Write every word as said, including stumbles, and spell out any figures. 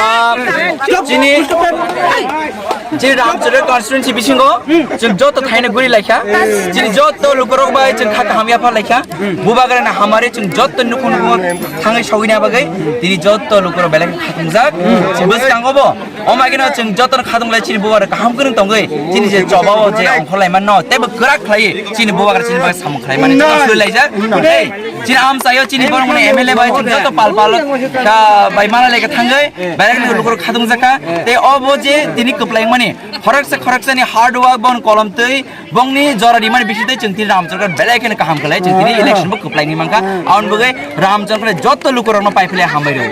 Ah, chini, chini Ramchakra constituency bisingo chwng joto thaino guri laikha, chini joto lukurok bai chwng kha kaham yapha laikha, bubagrani hamari chwng joto nukhung nukhung thangwi sogwina bagwi tini joto lukurok belai khatungjak. Bwskango bo Omo haino chwng jotono khatung lai chini bubagra kaham kwrwng tongwi chini je chobao je ongkhorlai manno teibo kwrak khlai chini bubagra chini bagwi samung khlai mani chwng sui laijak. Tei chini amchaio chini borok mani M L A bai chwng joto pal pal kha bai mana leka thangwi belai kheno lukurok khatung jakha. Tei obo je tini kwplai mani khoroksa khoroksani hard work bon kolom twi bongni jora rimani bisingtwi chwng tini Ramchakra belai kheno kaham khlai chwng tini election bo kwplai ni mankha. Aboni bagwi Ramchakra joto lukurokno pai philai hambai rw.